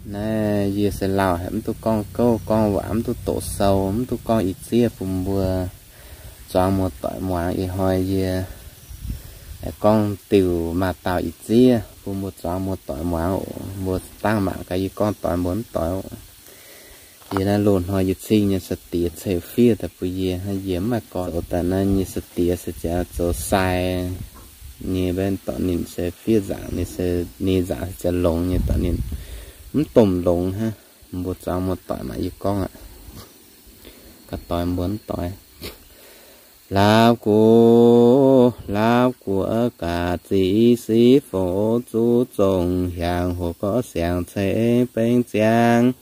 Naaiv yie se lauh haic, mv duqv gorngv gouv gorngv waac, mv duqv doqc sou, mv duqv gorngv ih zieqv bun mbuo zuangx muoz-doic muangx. Ih hnoi yie gorngv diuc maaih dauh ih zieqv bun mbuo zuangx muoz-doic muangx oc. Mbuo dangh mangc gaax yie gorngv doix mbuo mv doix oc. Yie naaiv loz-hnoi yie cing nyei sai-diex ceix fiev daaih bun yie, yie mv maaih gorx zoux daaih naaiv nyei sai-diex se ziouc zoux sai nyei, mv baac dorh ninh se fiev nzaangc, ninh se, ninh nzaangc se ziouc longx nyei, dorh ninh mv domh longx hnangv. Mbuo zuangx muoz-doic mangc yie gorngv aqv. Ga'doix mbuo mv doix. Laauv guoqv, laauv guoqv ga'zic siqv fouv zuqv zongh hiaangx, hoc gorqv siangx ceng beng ziangx,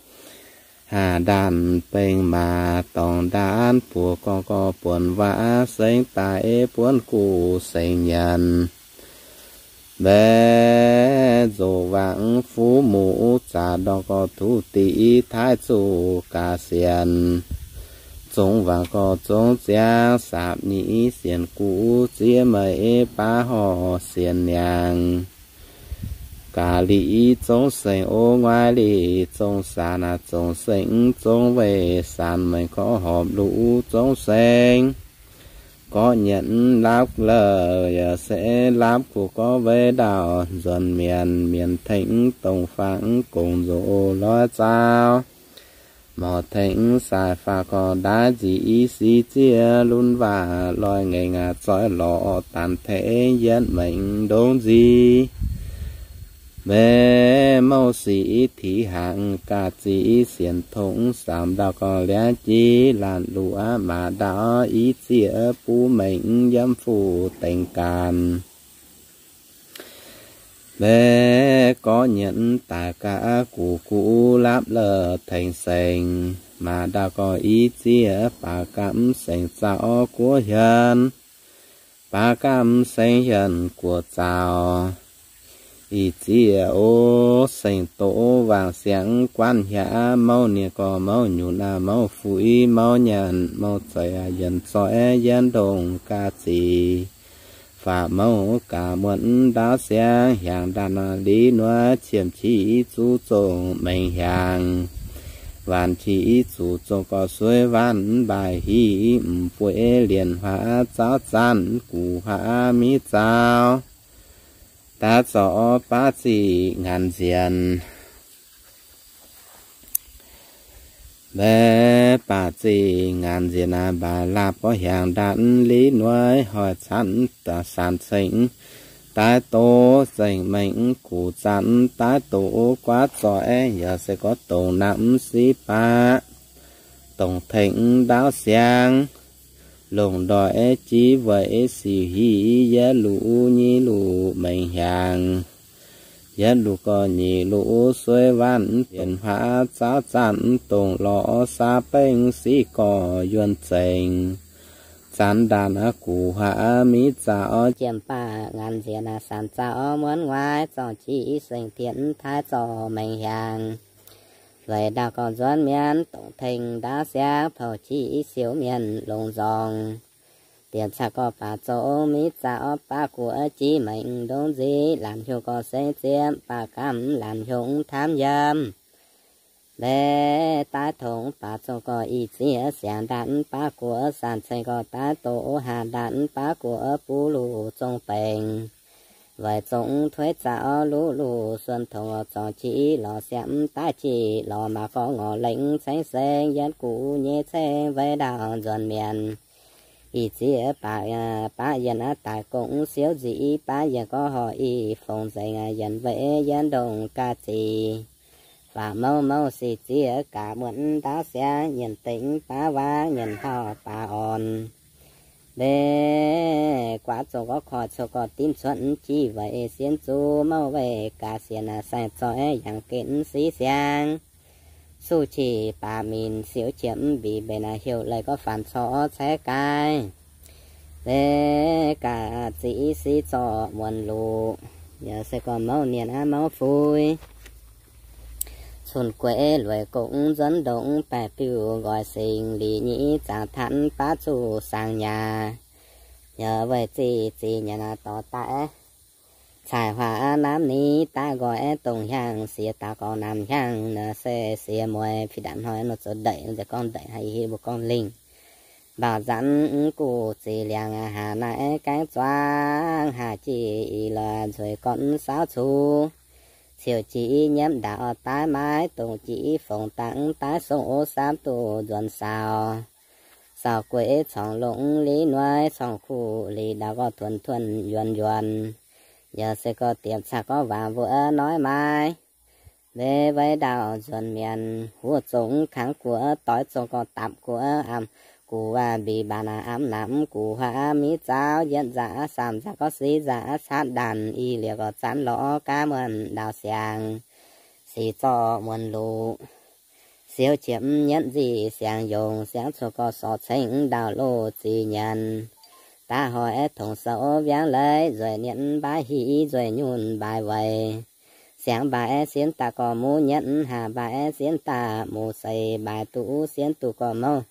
haah ndaanh beng maac dorngx ndaanv buoz gorngv gorqv buonc waac sengx daaih buonv guv sengx nyanc. Mbaeqv nzoh wangc fuv muc zaqc ndorngh gorqv tuv diqc taaix zuqc ga'sienx, zongx wangc gorqv zongx ziangx saapc nyic sienx guv ziex meic baav horh sienx niangx. Ga'lic zongx sengx o, nguaaiv lic zongx saanx, zongx sengx zongx weih saanx, mengh gorqv horpc luc zongx sengx. Gorqv nyietc laapv leuh yaac se laapv guv gorqv weic ndaauh nzuonx mienc, mienc tengx dongh fangx gongx nzoqc loi zaau, morc tengx sai faah gorqv ndaaiv nzic i sic zieqc lunx waac loi ngaengc aqv, zoih lorz danc tengx yietv mengh ndongc nzic. Mbaeqv mouh sic tiqv hnaangx ga'zic sienx tongx, saamv ndaauh gorqv liangv jiex laanh luqc aqv, maac ndaauh i zieqc buv mengh yiem fuqv dengx gaanv. Mbaeqv gorqv nyietc daaih ga'av guv guv laapv leuh tengx sengx, maac ndaauh gorqv i zieq baac gamh sengx zaauv guoqv hienx, baac gamh sengx hienx guoqv zaauv. Ih zieqv o, seng doqc wangc siangx guanv hiaangx, mouh nie gorqv mouh nyunc aav, mouh fuix mouh nyanc, mouh zeiz aav yienx zoih yienx ndongc ga'zic. Faah mouh gaax muonc ndaauv siangx hiaangx ndaanh aav, liz nuaaiv qiemx qiex zuqc zongh mengh hiaangx. Waanc qiex zuqc zongh gorqv suiv waanc mbaaih hiv, m'bueiv lienh huaav zaauv zanc guv huaav miv zaauv. Daav zorqv baav ziqc ngaanc nzienx. Mbaeqv baac ziqc ngaanc nzienx aav, mbaaix laapv gorqv hiaangx ndaanh liz nuaaiv hoic canv daaih saanx ceng daaih doqc zengc mengh guv zanc daaih doqc guaav zoih yaac se gorqv dongc namx siqv baav dongc tengx ndaauv siangx. Longc ndoih jiv weic sic hiv yietv luc nyic luc mengh hiaangx. Yietv luc gorqv nyic luc suiv waanc yienx huaav zaauv zanc dongh lorz saa bengv siqv gorqv yuonh zengx. Zanc ndaanh aav guv huaav miv zaauv jiemh baac ngaanc nzienx aav, saanx zaauv muonv nguaaiv zorngh qiex seng tienx taaih zorqv mengh hiaangx. Weic ndaauh gorqv nzuonx mienv dongc tengx ndaauv siangx, pouc qiex siou mienh longc nzorngx. Diex caqv gorqv baac zongh miv zaauv, baav guv jiv mengh ndongc nzic, laanh hiuv gorqv sengx ziepc baac gamh laanh hiuv tamv yiem. Mbaeqv daaih tongx baac zongh gorqv ih zieqv siangx ndaanh, baav guv saanx ceng gorqv daaih doqc haah ndaanh, baav guv buv luc zongh bengx. Weic zongh tuix zaauv luv luc suonx tongx, zorngh qiex lorz siapv daaih qiex lorz maac gorngv ngorc lengc ceng seng yietv guv nyei ceng weic ndaauh nzuonx mienv. Ih zieqv baac, baav yienh aav daaih gong siouv nzic, baav yienh gorngv horh ih fongc nzengc, yienh weic yietv ndongc ga'zic. Faah mouh mouh sic zieqv gaax muonc ndaauv siangx, nyienc dengx baav waac nyienc hauh baav orn. Mbaeqv guaav zongh gorqv koiv cou gorqv dimv cuotv jiv weic sienh zuqc mouh weic gaax sienx aav, saeng zoih yangh gen siqv siangx. Suv qiex baac minc siouv qiemx mbic mbenc aav, heuc leiz gorqv faanx corc caeqv gaih. Mbaeqv ga'zic siqv zorqv muonc luc, yaac se gorqv mouh nienh aav mouh fuix. Cun gueix lueic gong nzuonx ndongx, baeqc biuv nqoi singx lic nyic zaangc tatv baav zuqc saangx nyaah. Yaac weic ziqc ziqc nyanc aav dorh daaih. Caic huaax namv ni daav nqoi dongh hiaangx, siex dauh gorngv namx hiaangx nor se siex mueiz. Fih daaih hnoi nor zoux ndeic, nziex gorngv ndeic haic, yie hiuv mbuo gorngv lingh. Mbaaux nzanc mv guv zic liangx, haac naaiv gaengh zuangx, haac jiex ih lorz nzueic gorn saauv cux. Ciouc jiex nyiemv ndaauv daaih maiv dongh jiex fongc dangx daaih song ov, samv duqv nzuonx saaux. Saaux gueix corngh longx li nuaaiv, corngh kuv li ndau gorngv tuonx tuonx yuonx yuonx. Yaac se gorngv diemx caqv gorngv waac mbuo noiv maiv. Mbe weiv ndau nzuonx mienh, huv zongx kangx guoqv, doix zongx gorngv dapc guoqv, am guv waac mbix mbaanx am namx guv huaav miv zaauv, yietv nzaac samh nzaac gorngv siv nzaac catv ndaanc, i liuz gorngv zanv lorz gaav muonc ndau siangx. Sic zorqv muonc luqc, siouv qiemx nyietv nzic siangx yongc, siangx cuotv gorngv sorc cengv ndau loz ziex nyanc. Daav hoic tongx sou wiangv leiz, nzueic nienv mbaav hiv nzueic nyunc mbaaix weic. Siangx mbaaix sienv daaih gorngv muv nyietv, haac mbaaix sienv daaih muv seix, mbaaix duqv sienv duqv gorngv mouv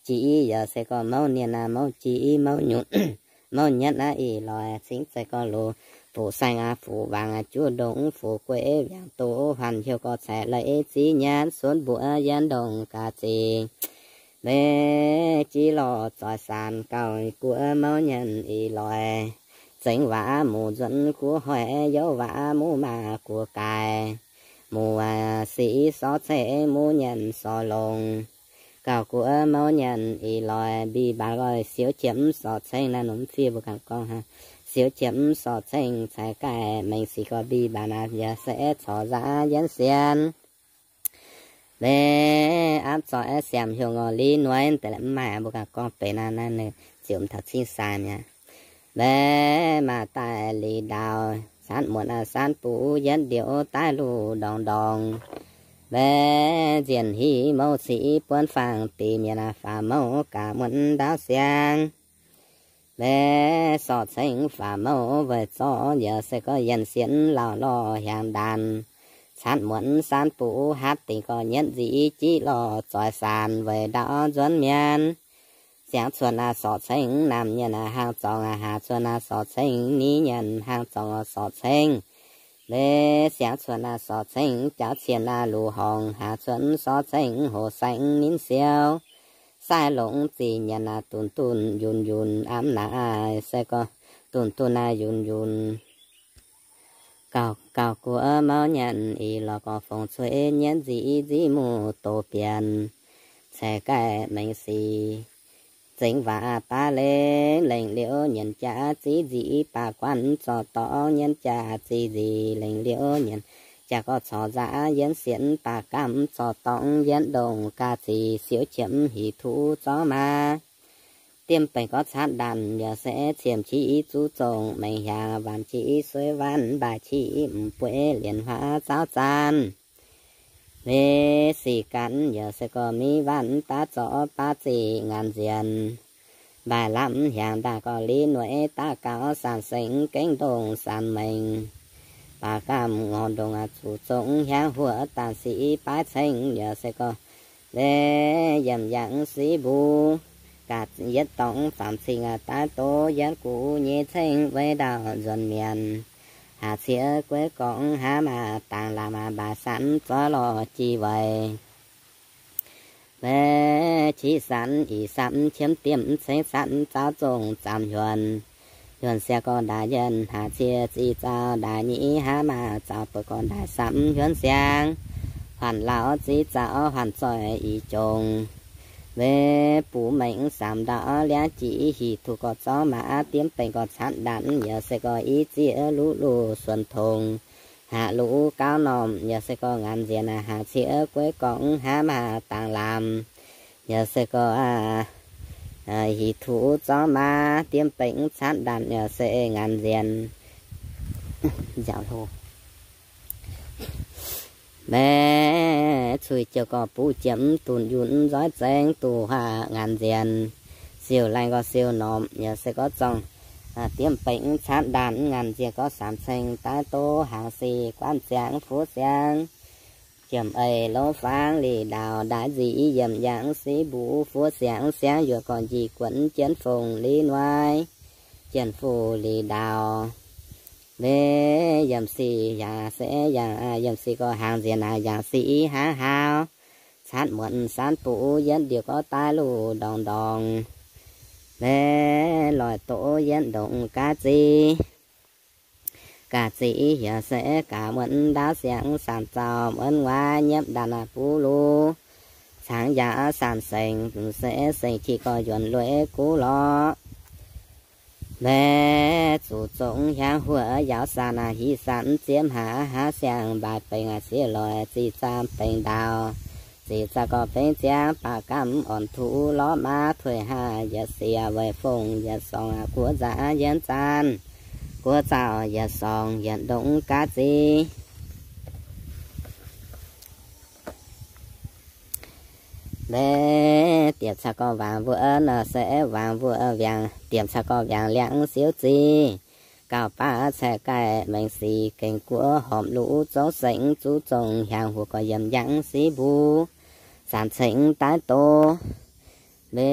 jiex, yaac se gorngv mouv nienv aqv, mouv jiex mouv nyunc, mouv nyietv aqv. Ih loix cingv zeiz gorngv loz fuqv saeng aqv, fuqv waangc aqv, juv ndongc fuqv gueix wiangx doz, huaanh heuc gorngv caeqv leiz ziv nyienv, sunv mbuoqc yienv ndongc ga'ziex. Mbe jiv lorh zoix saanx gauh guoqv mouv nyienv ih loix. Zengx waac muv nzuonx guv hoic, youv waac muv maaz guv gaaix. Muv sic sorc cengv muv nyienv sorc longx. Gauh guoqv mouv nyienv ih loix, mbix mbaanx gorngv siouv qiemx sorc cengv naaiv, norm fiev mbuo ganh gorngv, siouv qiemx sorc cengv caiv gaaih mengh sic gorngv mbix mbaanx aqv, yaac se corc nzaac yienv sienx. Mbe aapv zorqv siamv hiuv ngorc li nuaaiv deix mv maaih, mbuo ganh gorngv benx naaiv, naaiv ninh ziouc mv taux cingv sai mi'aqv. Mbe maaih daaih li ndau, caanv muonc aa, caanv buv yietv ndiouv daaih luv ndorngx ndorngx. Mbe nzienh hiv mouv civ buonv faang deix mienh aa, faaux mouv gaax muonc ndaauv siangx. Mbe sorc cengv faaux mouv weic zorqv, yaac se gorngv yienc sienx lauh lorh hiaangx ndaanx. Caanv muonc caanv buv hatv dingc gorngv nyietv nzic jiv lorh zoix saanx weic ndau nzuonx mienh. Siangx cuotv aa sorc cengv namh nyienc aa, hnaangx zorngc aa haac cuotv aa sorc cengv ni nyienc, hnaangx zorngc aa sorc cengv. Mbe siangx cuotv aa sorc cengv jauv cien aa luc horngc, haac cuotv sorc cengv hoc saeng ninv siou. Sai longx zih nyienc aa dunh dunh yunh yunh, amv naaic aa se gorngv dunh dunh aa yunh yunh. Gauh gauh guoqv mouv nyanc ih lorz gorngv fongc cueiv nyienv nzic nziv muv doz bienx, ceix gaih mengh sic. Zengx waac baav lengx lengc liuz nyienc jaax ziv nzic baav guanh zorqv dorngx, nyienc jaax ziv nzic lengc liuz nyienc jaax gorngv corc nzaac yienv sienx baav gamh zorqv dorngx, yienv ndongc ga'ziex siouv qiemx hic tuv zorngv maa. Diemv benx gorngv caanv ndaanc yaac se ciemx qiex zuqv zongc mengh hiaangx, waanc qiex suiv waanc mbaaix qiex m'bueix lienc huaav zaauv zaanv. Mbe sic ganx yaac se gorngv miv waanc daav zorqv baav zic ngaanc nzienx. Mbaaix lamh hiaangx ndaangc gorngv li nueiz daav gaux, saanc sengx gengh ndongc saanc mengh. Baav gamh ngorc ndongc aa zuqc zongc hiaangv huoqc, daanh sic baaix ceng yaac se gorngv mbe yiem yangh siv mbuv. Gaax yietv dorngx faam cing aa daav doz, yietv guv nyei ceng weic ndau nzuonx mienh. Haac ciex gueiv gorngv hnamv aa dangx lamz aa, mbaaix sanv zorqv lorh jiex weic. Mbe qiv sanv ih sanv qiemx diemv ceng sanv zaauv zongh zaamc yuonx. Yuonx siang gorngv ndaaih yienh, haac ciex zic zaauv ndaaih nyic hnamv aa, zaauv beuv gorngv ndaaih samv yuonx siang. Huaanc lauh zic zaauv huaanc zoih ih jongc. Mbe buv mengh samv ndau liangv jiex hic tuh gorngv zorngv maa, diemv benx gorngv caanv ndaanc yaac se gorngv i zieqv luv luv suonx tongx. Haac luv gauv normh yaac se gorngv ngaanc nzienx aa, haac ciex gueiv gorngv hnamv aa dangx lamz. Yaac se gorngv aa, hic tuv zorngv maa, diemv benx caanv ndaanc yaac se ngaanc nzienx. Nziaauc hlo. Mbe cuix jiouc gorngv buv jiem dunh yunh nzoiv zengx duqv huaac ngaanc nzienx. Siou laengh gorngv siou normh yaac se gorngv zorngv, diemv benx caanv ndaanc ngaanc nzienx gorngv samv ceng daaih doz hnaangx sic guanv ziangx fuqv siangx. Jiem eix lov fangx li ndaauh ndaaih nzic yiem yangh siv mbuv fuqv siangx, siangx yuoqc gorngv njiec guonx jienv fongc li nuaiv. Jien fuqv li ndaauh Mbe yiem sic yaac se yangh, yiem sic gorx hnaangx nziex naaic yangh sic hnangv hauv. Caatv muonc saanv buv yietv ndiuh gorx daaih luv ndorngx ndorngx. Mbe loic doqc yietv ndongc gaav zic. Gaav zic yaac se gaav muonc ndaauv siangx saanc zaux muonc nguaaiv nyiepv ndaanh buv luv. Caangv yaac saanc sengx, se sengx qiex gorx yuonx lueiv guv lorqc. Mbe zuqc zongx hiaangv huoqv yaauv saanc hiv saanc ziev haav, haav siang mbaaix bengx sieqv loic ziqc zaam bengx ndaauv. Ziqc zaam gorx bengx ziangv baac gamh orn tuv lorz maav tuix haav yietc siex weic fongc yietc sorngx guoqv nzaav yienv zaanv. Guoqv zaux yietc sorngx yietc ndongc gaav zic. Mbe diemc caux gorx wangc mbuo nor se wangc mbuo wiangx, diemc caux gorx wiangx liangx siouv zic. Gauh baav caeqv gaih mengh sic gengh guoqv horpc luv zouv sengx zuqv zongh hiaangx huoqv gorx yiem njang siv mbuv. Zanc cengx daaih doz. Mbe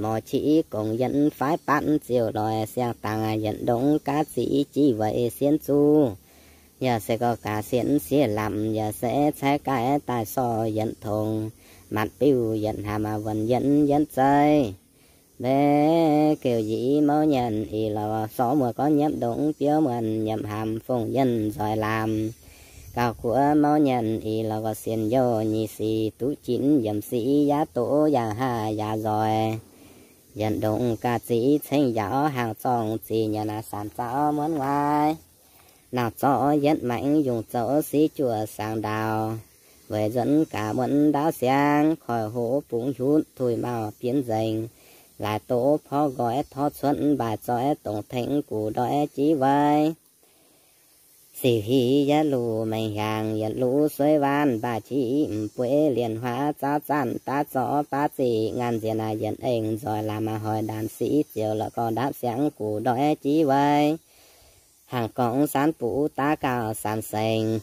morc qiex gongx yietv faix batv ziouc loic siang dangx yietc ndongc gaav zic jiv weic sienv zuqc. Yaac se gorx gaax sienv sieqv lamz yaac se caeqv gaih daaih sorh yietc tongx, matc biuv yietc hnamv wuonx yietv yietv zeiv. Mbe geuh yie mouv nyanc ih lorz sorv muoz gorx nyiepv ndongc biouv muonc nyiemc hnamv fongc yienv nzoih lamz. Gauh guoqv mouv nyanc ih lorz gorx sienx youh nyic sic duqv jinv yiem sic yaav doqc yaac haav yaac nzoih. Yietc ndongc gaax zic ceng yaauv hnaangx zorng zic nyanc naaiv saanc zaux muonc nguaaiv. Nauz zorqv yietv maengx yungh zoux siv juoh saangx ndaaux. Weic nzuonx gaax muonc ndaauv siangx koiv hoqc bungx hiuv tuix mauh bienv nzengc. Laaix doqc porv nqoi torv cuotv mbaaix zoih dongc tengx gux ndoih jiv weic. Sic hiv yietv luv mengh hiaangx yietv luv suiv waanv mbaaix jiv m'bueix lienh huaav zaauv zanc daav zorqv baav zic ngaanc nziex naaiv yietv eng nzoih lamz hoic ndaanx sic ziouc lorqc gorx ndaauv siangx gux ndoih jiv weic. Hnaangx gorngv saanv buv daav gauh saanc sengx.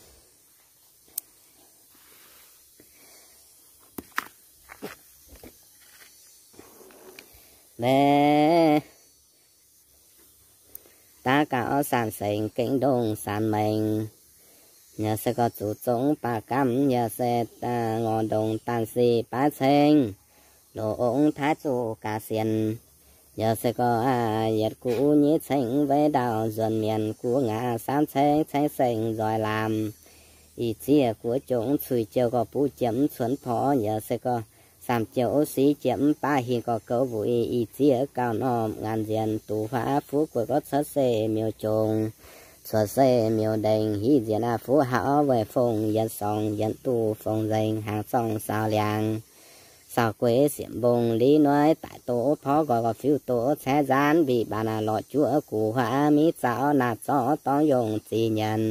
Mbe daav gauh saanc sengx gengh ndongc saanc mengh. Yaac se gorx zuqc zongx baac gamh yaac se ngorc ndongc daanh sic baav ceng. Loz-ongx taaix zuqc gaax sienx. Yaac se gorx yietc guv nyeiv ceng weiv ndau nzuonx mienh guv ngaax saamv ceng ceng sengx nzoih lamz. Ih zieqc guoqv jongc cuiv jouh gorx buv jiemv cuonx porv yaac se gorx saamv jouh siv jiemv baav hingh gorx gouv wuic ih zieqc gauh normh ngaanc nziex duqv huaav fuqv guoqv gorx cuotv se miuc jongc, cuotv se miuc ndengc hiv nziex naaiv fuqv hauv weic fongc yietc sorngx yietc duqv fongc nzengc hnaangx zorng saaux liangx. Saaux gueix siepv mbong liv noiv daic doqc porv nqoi gorx fiuv doqc caeqv nzaanv mbic baac naaiv lorqc juoqv gux huaav miv zaux naaiv zorqv dorngx yongh zic nyanc.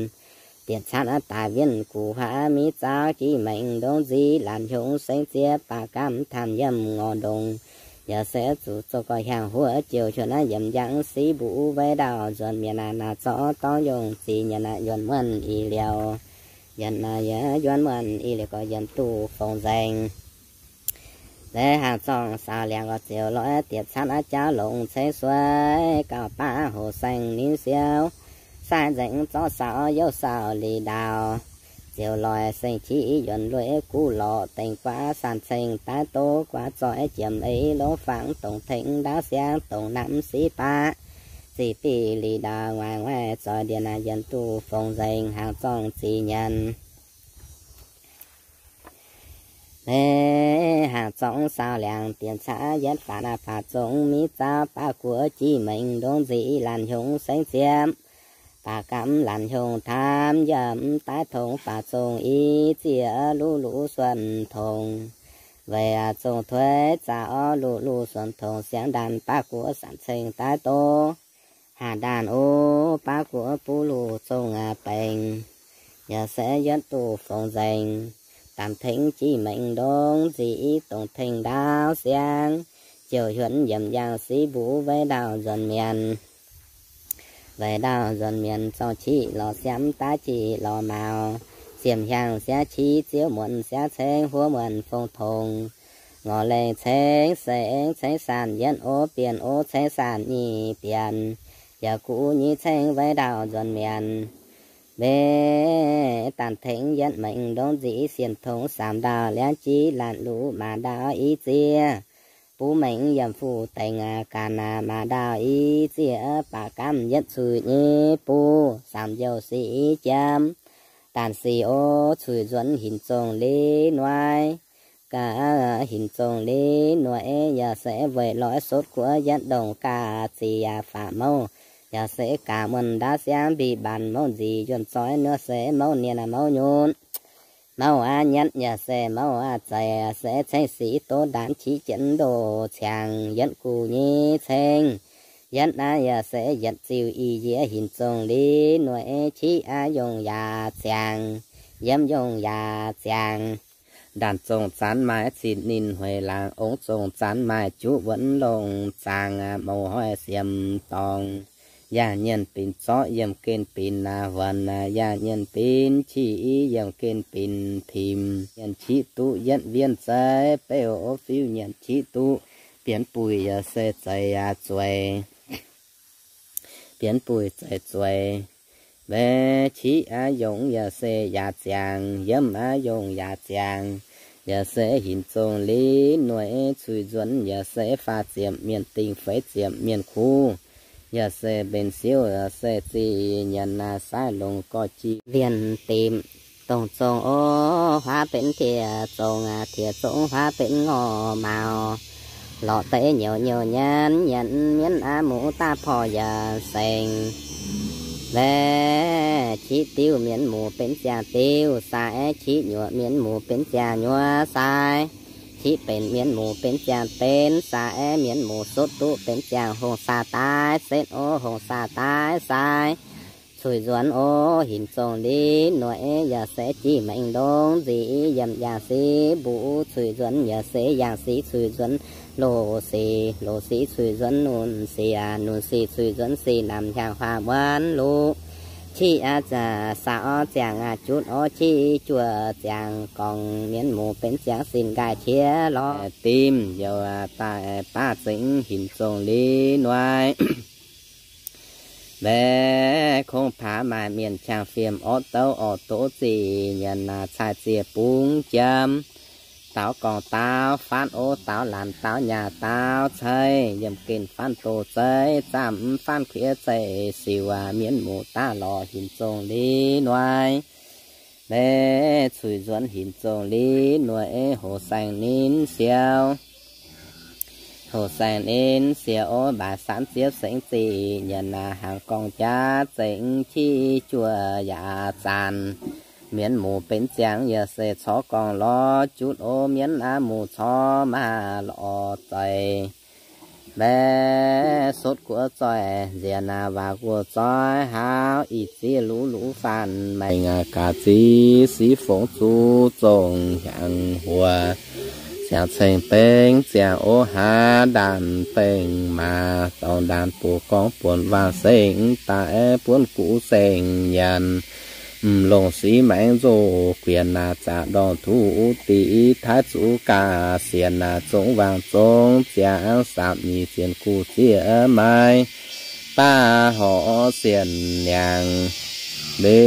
Diec caatv daaih wienh gux huaav miv zaux jiv mengh ndongc nziv laanh hiongx sengx ziev baac gamh taanh yiem ngorc ndongc. Yaac se zuqc zoux gorx hiaangx huoqv jouh hiuonh naaiv yiem njang siv mbuv weiv ndau nzuonx mienh naaiv naaiv zorqv dorngx yongh zic nyanc naaiv yuonx muonh ih liouh. Yaac naaiv yaac yuonx muonh ih liouh gorx yiem duqv fongc nzengc. Laaix hnaangx zorng saaux liangx gorx ziouc lorz diec caatv naaiv jauv longc ceng sueih gauh baav hoc saeng nimv siou. Sai nzengc zorqv saaux youv saaux li ndaauh. Ziouc loic seng qiex yuonx lueiv guv lorqc dengc guaav saanh ceng daaih doqc guaav zoih jiemx eix longx fangx dongc tengx ndaauv siangx dongc namx siv baav. Zic bic li ndaauh nguaaic nguaaic zoih ndiev naaiv yiem duqv fongc nzengc hnaangx zorng zic nyanc. Mbe hnaangx zorng saaux liangx dienx caqv yietv faatv naaiv baac zongx miv zaux baav guoqv jiv mengh ndongc nziv laanh hiongx sengx ziepv. Baac gamh laanh hiongx taamv yiem daaih tongx baac zongx i zieqc luv luv suonc tongx. Weic zongx tuix zaux luv luv suonc tongx siangx ndaanh baav guoqv saanh ceng daaih doqc. Haac ndaanh o, baav guoqv buv luv zongx bengx. Yaac se yietv duqv fongc nzengc. Daamh tengx jiv mengh ndongc nziv dongc tengx ndaauv siangx. Jouh hiuonh yiem njang siv mbuv weiv ndau nzuonx mienh. Weiv ndau nzuonx mienh zorng qiv lorz siamv daav qiv lorz maux. Ziemh hiaangx siav qiv ziouv muonc siav cengx huov muonc fong tongx. Ngorc lengh cengx sengx cengx saanh yietv ov bienh ov cengx saanh nyic bienh. yaac guv nyei ceng weic ndaauv nzuonx mienh. Mbe daanh tengx yietv maengx ndongc nzic sienx tongx saamc ndaauh liangv jiv laanh luv maaz ndaauh i ziex. Buv maengx yiem fuqv dengx ganh maaz ndaauh i ziex baac gamh yietv cuiv nyei buv saamc njoux sic jiem. Daanh sic o cuiv nzuonx hinc zongh li nuaaiv. Gaax hinc zongh li nuaaiv yaac se weic lorz sotv guoqv yietv ndongc gaax zic yaac faatv mouh, yaac se gaax muonh ndaauv siangv mbic mbaanx mouh nzic yuonh zoih nuov se mouh nienh mouh nyunc. Mouh aqv nyietv yaac se mouh aqv zeix se ceng sic doz ndaanv qiv jienv ndoh ciangx yietv guv nyei ceng. Yietv aqv yaac se yietc ziuh ih yie hinc zongh li nuaaiv qiv aqv yongh yaac ziangx, yiem yongh yaac ziangx. Ndaanc zongh zanc maaih cin ninh hueix laangz, ong zongh zanc maaih juqv wuonv longh zaangc, mouc hoic siemx dorngx. Yangh nyienh binc zorqv yiem gen binc wuonx, yangh nyienh binc qih yiem gen binc timx. Nyienc qiv duqv yietv wienh zeiv beuv, fiuv nyienc qiv duqv bienx buic yaac se zeix yaac zueiz. Bienx buic zeix zueiz. Mbe qiv aqv yongh yaac se yaac ziangx, yiem aqv yongh yaac ziangx. Yaac se hinc zongh li nuaaiv cuiv nzuonx yaac se faah ziepc mienh dingh feix ziepc mienh kuv. Yaac se mbenc siouv yaac se zih nyanc naaiv saaiv longc gorx jic wienh dimc. Dongh zongh o huaav benx tie zongh, tie zongh huaav benx ngorc maux. Lorqc deix nyouc nyouc nyanc nyanc mienv aqv muc daav porv yaac sengx. Mbe qiv diuv mienv muc benx ziangh diuv sai, qiv nyuoqc mienv muc benx ziangh nyuoqc sai. Qiv benx mienv muc benx ziangh benx sai, mienv muc sutv duqv benx ziangh hungh saa daaih setv o hungh saa daaih sai. Cuiv nzuonx o hinc zongh li nuaaiv yaac se jiex maengx ndongc nzic yiem yangh sic mbuv. Cuiv nzuonx yaac se yangh sic cuiv nzuonx loz sic, loz sic cuiv nzuonx nunc sic, nunc sic cuiv nzuonx sic namx hnyangx huaax muonv luqv. Qiv aqv zaqc saa orv ziangh aqv jutv orv qiv juoh ziangh gorngv mienv muc benx ziangh sin nqaai qiex lorz dimv youz daaih baav zengx hinc zongh li nuaaiv. Mbe kongx paax maaih mienh qangx fiem orv douv orv doz zih nyanc naaic cai ziex bungx jiem. Daaux gorngv daaux faanv o daaux laanh daaux nyaah daaux cei, yiem gen faanv doz zeiv zaamv faanv kuiv zeiv siux mienv muc daav lorz hinc zongh li nuaaiv. Mbe cuiv nzuonx hinc zongh li nuaaiv hoc saeng ninh siou. Hoc saeng ninh siou o mbaaix saanv ziepv sengx zih nyanc naaic hnaangx gorngv jaax zengx qiv juoh yaac zaanc. Mienv muc benx ziangx yaac se corc gorngv lorz jutv o mienv aqv muc corc maaih lorz zeix. Mbe sotv guoqv zoih nziex naaic waac guoqv zoih haauv ih ziex luv luv faanh maengx gaax ziex siv fongx zuqc zongh hiaangx huoc. Ziangh ceng bengx ziangh o haav ndaanh bengx maaz dorngx ndaanh buoz gorngv buonc waangh sengx daaih buonv guv sengx nyanc. M'longc sic maengx nzoh guenx naaic zaqc ndorngh tuv dic taaix zuqc gaax sienx naaic zongx waangh zongx ziangx saapc nyic zienx guv zieqv maiv baav horc sienx niangx. Mbe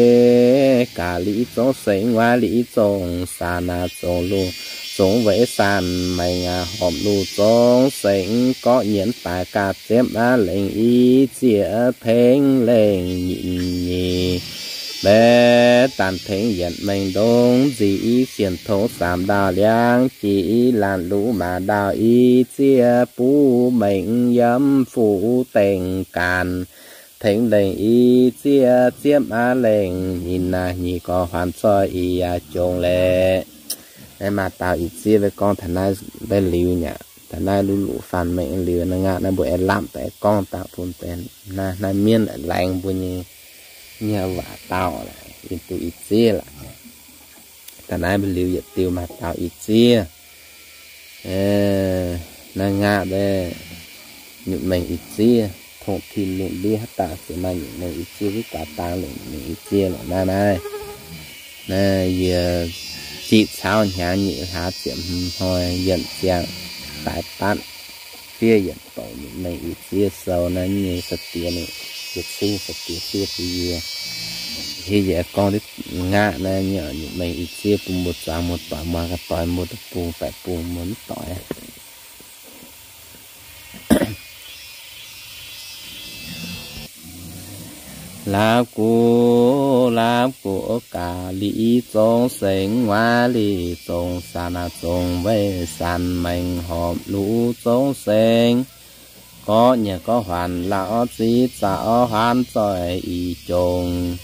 gaax liuz zongx sengx nguaaiv liuz zongx saanc naaic zongx luv zongx weic saanc maengx horpc luv zongx sengx gorqv nyienz baaix gaax ziepv aqv lengc i zieqv tengx lengh nyeic. Mbe daanh tengx yietc mengh ndongx nzic i sienx tongx saamc ndaauh liangv jiex i laanh luv maac ndaauh i zieqv buv mengh yiem fuqv dengh gaanc tengx lengh i zieqv ziepv aqv lengh nyeic naaic nyic gorx huaanc zoih ih yaac jongx leiz. Naaiv maaih dauh ih ziev mbe gorngv taux naaiv mbe liuz nyei, taux naaiv luv luv faanh mengh liuz naaiv ngaatv naaiv mbuo aengx lamh daaih gorngv daaih bun deix naaiv, naaiv mienv laengz mbuo nyei, nyei waac dauh laaix yinh duqv ih ziev laaix. Taux naaiv mbe liuz yietc diuh maaih dauh ih ziev. Naaiv ngaatv mbe nyutc mengh ih ziev, tongh tin nyutc ndiev haaix dauh ziouc maaih nyutc mengh ih ziev, wuov guaax dang lengc mengh ih ziev lorqc naaiv naaiv. Naaiv yie ziqc caux hnyangx nyeic hlaax ziepc hmz hnoi yienc ziangh daaih batv fiev yienc douc nyutc mengh ih ziev sou naaiv nyei sa diex ninh. Yietc cing fai diec fiev bun yie. Hiuv yie gorngv diqv ngaqv naaiv nyungc mengh ih ziev bun mbuo zuangx muoz-doic, muoz-doic, muoz deic-bung, deic-bung, muoz-doic. Laauv guv, laauv guv gaax, liuz zong sengx nguaaiv, liuz zong saanx, zong weic saanx maengx horpc luv zong sengx. Gorqv nyiec gorqv huaanc, lauh ziv zaux huaanv zoih ih jongc.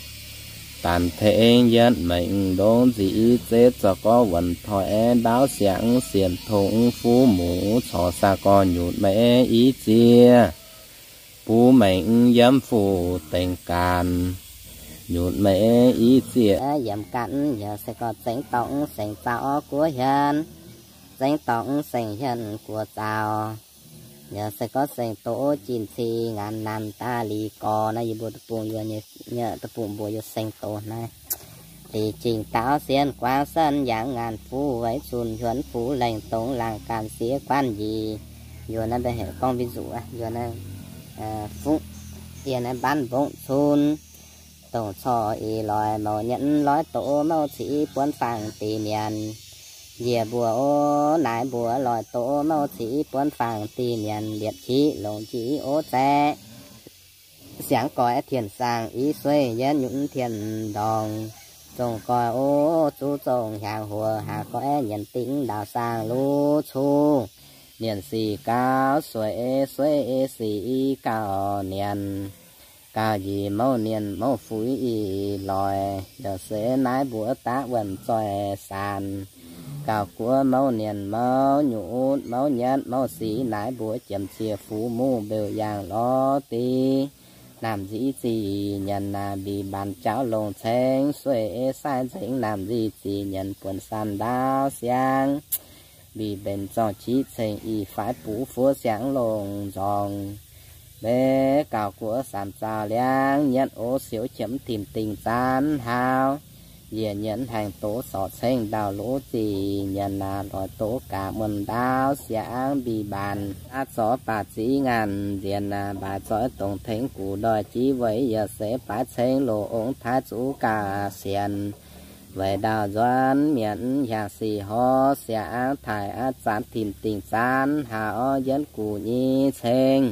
Daanh tengx yietv maengx ndongc nzic zeiv zorqv gorqv wuonc toi aeqv, ndaauv siangx sienx tongx fuqv muc corc saah gorx nyutc maiv i zieqv. Buv maengx yiem fuqv dengx gaanv, nyutc maiv i zieqv. Yiem gaanv yaac se gorx zengx dorngx sengx zaux orv guov hienv, zengx dorngx sengx hienv guov zaux. Yaac se gorx sengx doqc jin cing ngaanc naamh daaih liz gorx naaiv, yie mbuo deic-bung, yie nyei deic-bung mbuo yaac sengx doqc naaiv. Liz jingh daauv sienx guaav sanv yangh ngaanc fuqv weic zunh hiuonv fuqv lengh dongh laangh gaanv sieqv guanv njiec. Yie naaiv mbe heuc gorngv mbiv nzuqc, yie naaiv fungv, yie naaiv mbaanv mbongv cun, dongh corc ih loix mouc nyietv loix doqc mouc ciqv buonv faang dih mienh. Njiec mbuo o, naaiv mbuo loix doqc mouc ciqv buonv faang dih mienh, liepc qiv longc njiec o zaeqv. Siangx goix tien saang i sueiv yietv nyutc tien ndorngx. Zongh goix o, zuqv zongh hiaangx huox, haaix goix nyienx dingc ndaauh saang luv cuv. Nienc sic gauh sueiv, sueiv sic i gauh nienc. Gauh njiec mouc nienc mouc fuix ih loix, yaac se naaiv mbuo daav wuonh zoih saanx. Gauh guov mouc nienc mouc nyutc mouc nyietv mouc sic, naaiv mbuo jiem cie fuqv muqv mbeux yangh lorz div. Naamh nzic zic nyienc naaic mbih mbaanx jauv longc ceng, sueiv sai nzengc naamh nzic zic nyienc buonv san ndaauv siangx. Mbih mbenc zorng qiv ceng ih faix buv fuov siangx longc nzorngx. Mbe gauh guov saanx zaux liangv nyietv o, siouv qiemx tim dingh zaanv hlauv. Njiec nyienc haengh doz sorc ceng ndau lov zic nyienc naaic loix doz gaax muonh ndaauv siangx mbih mbaanx. Aav zorc baac ziv ngaanc nzienx naaic mbaaix zoih dongc tengx gux ndoih jiv weic yaac se baaix ceng loz ong taaix zuqv gaax sienx. Weic ndau nzuonx mienh hiaangx sic horv siangx taaix aav zaanv tim dingh zaanv hlauv yienv gux nyei ceng.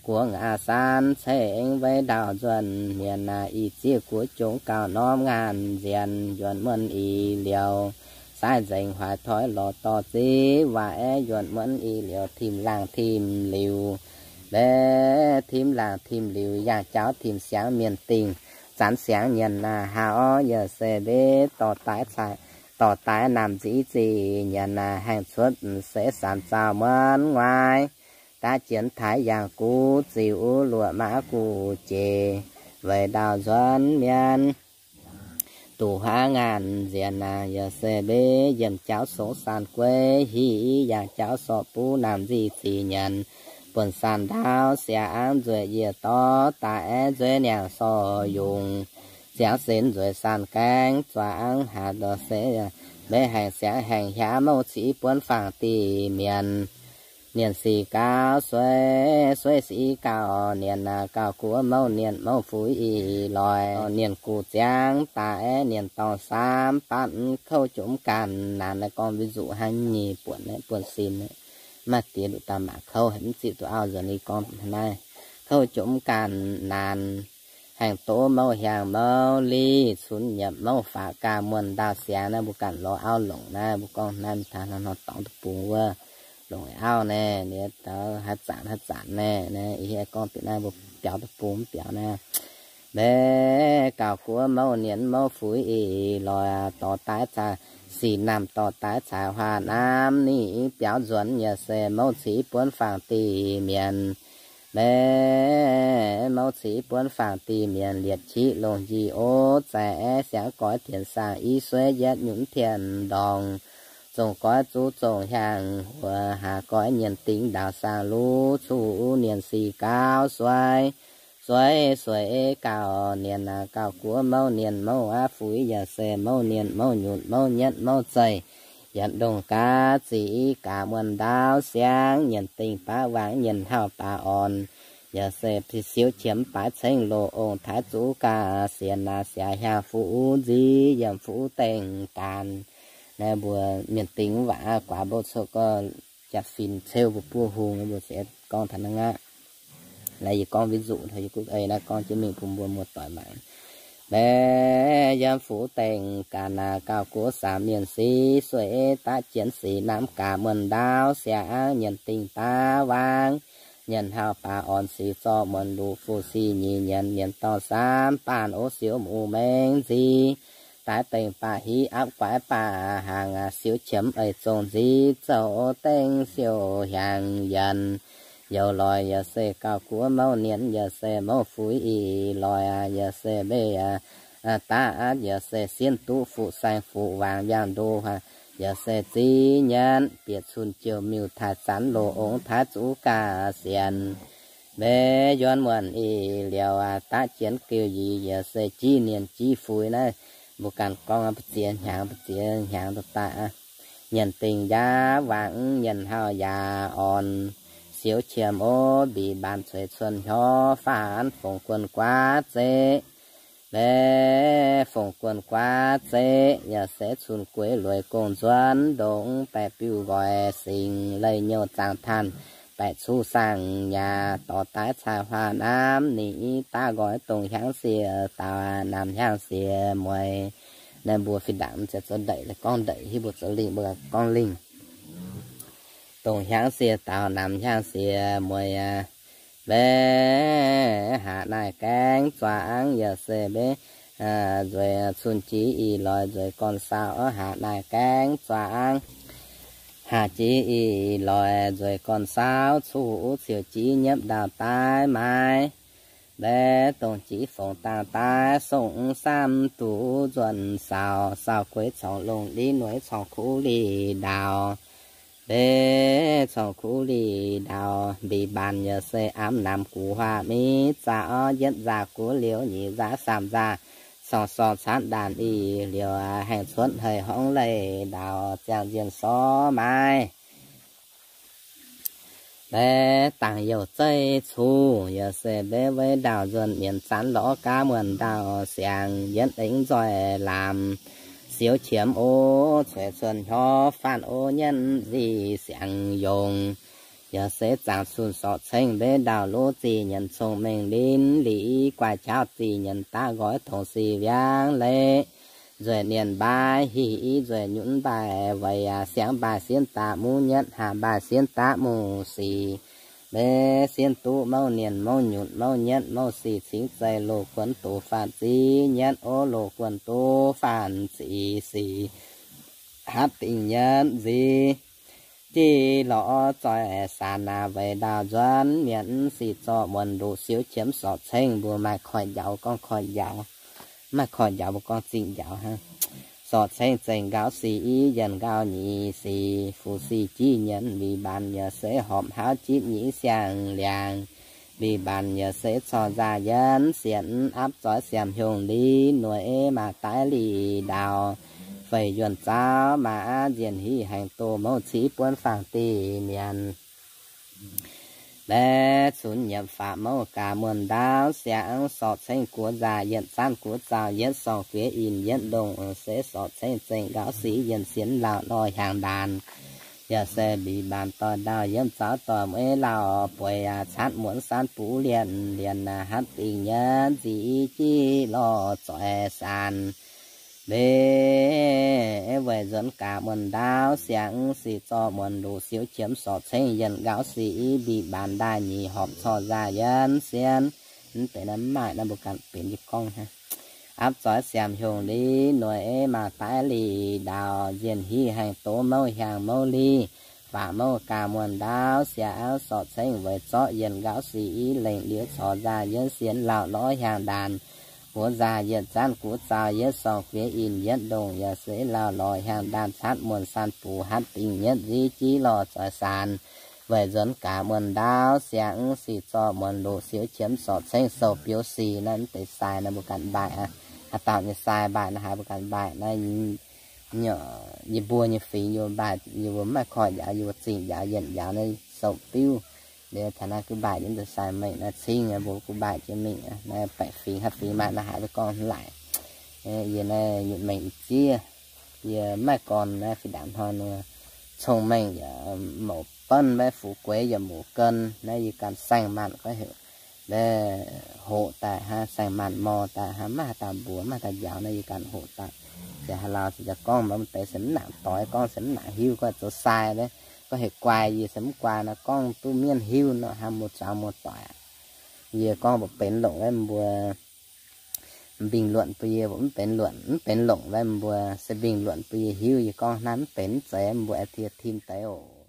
Guoqv aav san ceng weic ndau nzuonx mienh naaic ih zieqv guoqv jongx gauh norm ngaanc nzienx yuonx muonh ih liouc. Sai nzengc huaaix toi lorz dorh ziv waac aeqv, yuonx muonh ih liouc tim laangh tim liuc. Mbe tim laangh tim liuc yangh jauv tim siangx mienh dingh. Zanc siangx nyienc naaic hlauv yaac se mbe dorh daaih cai, dorh daaih naamh nzic zic nyienc naaic haengh cuotv se saanx zaux muonv nguaaiv. Daav jienv taaix yangh guv ziux luoqc maiv guv jiex. Weic ndau nzuonx mienh duqv huaav ngaanc nzienx naaic yaac se mbe yiem jauv song saan gueiv hiv yangh jauv sorc buv naamh nzic zic nyienc buonv saan ndaauv siangx nzueic yie dorh daaih aeqv, nzueic niangh sorc yungz ziangx sin nzueic saan gaengh zuangx haaix dorh se mbe haengh siangx haengh hiaauv mouc ciqv buonv faang dih mienh. Nienc sic gauh sueiv, sueiv sic gauh nienc naaic gauh guov mouc nienc mouc fuix ih loix. Nienc gux ziangx daaih aeqv, nienc dorngx saamv batv kouv jomc ganh naanc. Naaiv gorngv mbuo nzuqc hnangv nyei buonc, buonc sin. Maaih diex nduqc daaih mangc kouv haic, mv ziqc duqv auv nzuonx ninh gorngv naaiv. Kouv jomc ganh naanc, haengh doz mouc hiaangx mouc liz, cunx nyiemc mouc faatv gaax muonh ndau siangx naaiv, mbuo ganh lorz auv longc naaiv, mbuo gorngv naaiv taux hnangv nor dorngx deic-bung wuov, longc auv naaiv, ninh haaix zanc haaix zanc naaiv, naaiv ih hieh gorngv bieqc naaiv mbuo biaux deic-bung mv biaux naaiv. Mbe gauh guov mouc nienc mouc fuix ih loix, dorh daaih caaix sic naamh, dorh daaih caaix huaax naamh, ninh biaux nzuonx yaac se mouc ciqv buonv faang dih mienh. Mbe mouc ciqv buonv faang dih mienh, liepc qiv longc njiec o zaeqv siangx goix tien saang i sueiv yietv nyunc tien ndorngx. Zongh goix zuqc zongh hiaangx huox, haaix goix nyienc dingc ndaauh saang luv cuv, nienc sic gauh sueiv, sueiv sueiv gauh nienc naaic gauh guov mouc nienc mouc aav fuix yaac se mouc nienc mouc nyutc mouc nyietv mouc zeih. Yietc ndongh gaax zic gaax muonh ndaauv siangx, nyienc dingc baav wangc nyienc hauh baav orn. yaac se siouv qiemx baaix cengv loz ong taaix zuqc ga'sienx naaic siaaux hiaang fuqv nziv yiem fuqv dengh gaanv. Naaiv mbuo mienh dingh waac guaax mbuo cuotv gorx jaax fin ceu mbuo buov hungh mbuo se gorngv taux naaiv aqv. Naaiv yie gorngv ví dụ hnoi yie guv ei naaiv gorngv jienv mingh bun mbuo muoz-doic mangc. Mv yiem fuqv dengh gaanv naaic gauh guoqv saamv mienh sic sueiv daav jienv sic namv gaax muonh ndaauv siangx nyienz dingh daav waangc. Nyienz hauh baac orn sic zorqv muonz luqc fu sic nyic nyienz mienh dorh saamv baanh ov siouv mungz mengh nziv. Daaih dengh baac hiv apv guaix baac hnaangx siouv qiemx eix zong nziv zouv dengh siouv hiaangx yienx. Youz loix yaac se gauh guoqv mouv nienx yaac se mouv fuix ih loix yaac se mbeix daav yaac se sienv duqv fuqv saeng fuqv waangc yangh ndoh yaac se ziv nyanv bieqc cun jiouv miuc taaih zanv loz ong taaix zuqc ga'sienx. Mbeix yuonv muonc ih liuz daav jienv geu yie yaac se jiv nienx jiv fuix naaiv mbuo ganh gorngv ba'ziex hnyangx ba'ziex hnyangx daaih daaih nyienz dingh yaac waangc nyienz hauh yaac orn siouv qiemx ov mbic mbaanx cueix cuon hnyouv faanv fongc guon guaav zeqv. Mbeix fongc guon guaav zeqv yaac se cun gueix lueiz gong nzuonx ndongx baeqc biuv nqoi singx leih nyouh zaangc tanh baeqc cuv saangv nyaah dorh daaih cai huaah namv ninh i daav nqoi dongh hiaangv sie daaux namx hiaangv sie mueiz. Naaiv mbuo fih ndaangc ziouc zoux ndeic gorngv ndeic, hiuv mbuo zoux lingh mbuo gorngv lingh. Dongh hiaangv sie daaux namx hiaangv sie mueiz aqv. Mbeix haac naaic gaengh zuangx yaac se mbeix nzueic cun jiex ih loix nzueic gorn saauv haac naaic gaengh zuangx. Haac jiex ih loix nzueic gorn saauv cuv ciouc jiex nyiemv ndau daaih maaiz. Mbeix dongh jiex fongc dangh daaih songv samv duqv nzuonx saauv, saauv gueix corngh longh li nueiz corngh kuv li ndaaux. Mbeix corngh kuv li ndaaux, mbic mbaanx yaac se amv namx guv huaav miv zaqc orv yietv nzaqc guv liuz nyic nzaqc samh nzaqc, corngh sorng caanv ndaanx ih liuz haengh cuotv hei horngv leih ndaaux ziangh nzienh sorv maaiz. Mbeix dangc youh zeiv cuv yaac se mbeix weiv ndaauh nzuonx mienz zanv lorz gaav muonh ndaauh siangx yietv aengx nzoih lamz siouv qiemx o cueix cuonx hnyouv faanv o nyienz nzic siangx yongc. Yaac se zaangc cun sorc cengv mbeix ndaauh luv zih nyienz cong-mengh linv lic guaaih qaqv zih nyienz daav nqoi tongx sic wiangv leiz. Nzueic nienx mbaaix hih i nzueic nyunv mbaaix weic yaac siangx mbaaix sienv daav muv nyietv, haah mbaaix sienv daav muv sic. Mbeix sienv duqv mouv nienx mouv nyunc mouv nyietv mouv sic cingv zeih loz guonx doz faanv ziv nyietv ov loz guonx doz faanv ziv sic. Hatv dingh nyietv nziv jiv lorz zoih saanx naaic weic ndaauh nzuonx mienz sic zorqv muonz nduqc siouv qiemx sorc cengv mbuo maaih koiv njaaux gorngv koiv njaaux, maaih koiv njaaux mbuo gorngv zingh njaaux hnangv. Sorc cengv zengc nqaux sic i yienc nqaux nyic sic, fuqv sic jiv nyienz mbic mbaanx yaac se horpc hauv jipv nyic siang-liangx. Mbic mbaanx yaac se corc nzaaih yienx sienx apv zoix siamv hiongh li nueiz maaz daiv li ndaaux. Feix yuonh zaux maaz nzienh hiv haengh doz mouv civ buonv faang dih mienz. Mbaeqc cunx nyiemc faatv mouv gaax muonh ndaauv siangx sorc cengh guoqv nzaaih yietc zanv guoqv zaux yietc sorng guiex in yietc ndongh se sorc cengh zengc nqaux sic yienc sienx lauh lorh hiaangx ndaanx. Yaac se mbic mbaanx doix ndau yiem zaux doix mueiz lauh bueix yaac caatv muonz san buv lienh lienh hatv dingh nyietv nzic jiv lorh zoix saanx. Mbeqc weic nzuonx gaax muonh ndaauv siangx sic zorqv muonz luqc siouv qiemx sorc cengh yienc nqaux sic i mbic mbaanx ndaaih nyic horpc corc nzaaih yienx sienx. Mv deix naaiv maaih naaiv mbuo ganh benx jienv gorngv hnangv. Apv zoix siamv hiongh li nueiz maaz daiv li ndaaux nzienh hiv haengh doz mouv hiaangx mouv li. Faatv mouv gaax muonh ndaauv siangx sorc cengh weic zorqv yienc nqaux sic i lengc liuz corc nzaaih yienx sienx lauh lorh hiaangx ndaanx. Guoqv nzaaih yietc zanv guoqv zaux yietc sorng guiex in yietc ndongh yaac se lauh lorh hiaangx ndaanx caatv muonh san buc hatv dingh nyietv nziv jiv lorh zoix saanx. Weic nzuonx gaax muonh ndaauv siangx sic zorqv muonz luqc siouv qiemx sorc cengh sou biouv sic naaiv mv deix sai naaiv mbuo ganh mbaaih aqv. Haaix dauh nyei sai mbaaih naaiv haaix mbuo ganh mbaaih naaiv. Yie mbuo nyei fingx yie mbuo maaih koiv njaaux, yie mbuo zingh njaaux, yienc njaaux naaiv sou biuv. Liuz taux naaiv gu mbaih jienv nzuonx sai mengh naaiv cingv mbuo gu mbaih jienv mingh naaiv baeqc fingx haaix fingx maaih naaiv haaix mbuo gorngv laic. Yie naaiv nyutc mengh i ziev, yie maiv gorn naaiv fih ndaangc hnoi nor, cong-mengh yaac mouc benv maiv fu'jueiv yaac mouc gen naaiv yie ganh saeng-maanh gorngv heuc mbaeqc hoqc daaih hnangv saeng-maanh mor daaih hnangv maiv haaix dauh mbuox maiv haaix dauh njaaux naaiv yie ganh hoqc daaih. Se haaix lauh se gorngv mv deix se mv nangc doix gorngv se mv nangc hiuv gorngv zoux sai naaiv gorngv heuc guai yie se mv guai naaiv gorngv duqv mienv hiuv nor hnangv muoz-zuangx muoz-doic aqv. Yie gorngv mbuo benx longc naaiv mbuo bình luận bun yie, mbuo mv benx luận mv benx longc naaiv mbuo se bình luận bun yie hiuv yie gorngv hnangv mv benx mv zeiz mbuo aengx tim deix oc.